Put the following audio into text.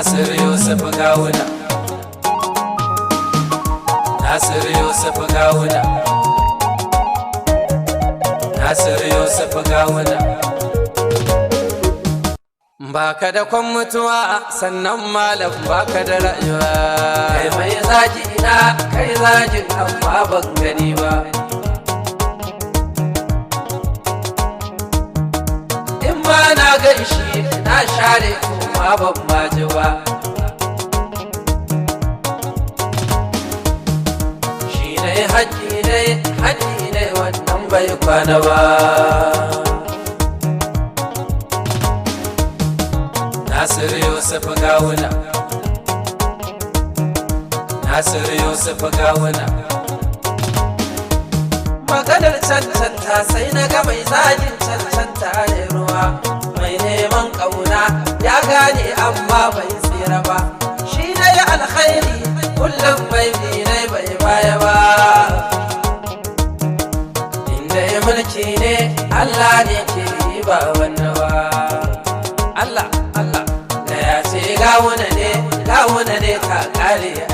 Nasiru Yusuf Gawuna, Nasiru Yusuf Gawuna, Nasiru Yusuf Gawuna. Baka da kwan mutuwa, sannan malam baka da rayuwa. Kai mai zagi na, kai zagin amma ban gani ba. In ma na gan shi na share, kuma ban maji ba. Shi ne haƙƙi ne, haƙƙi ne wannan bai kwana ba. Nasiru Yusuf Gawuna, Nasiru Yusuf Gawuna. Maganar cancanta sai na ga mai zagin cancanta ne ruwa. Mai neman ƙauna ya gane amma bai tsira ba. Shi na yi alkhairi kullum, mai binai bai baya ba. Inda ya mulki ne, Allah ne ke yi ba wannan ba. Allah Allah da ya ce Gawuna ne, Gawuna ne, ka kare.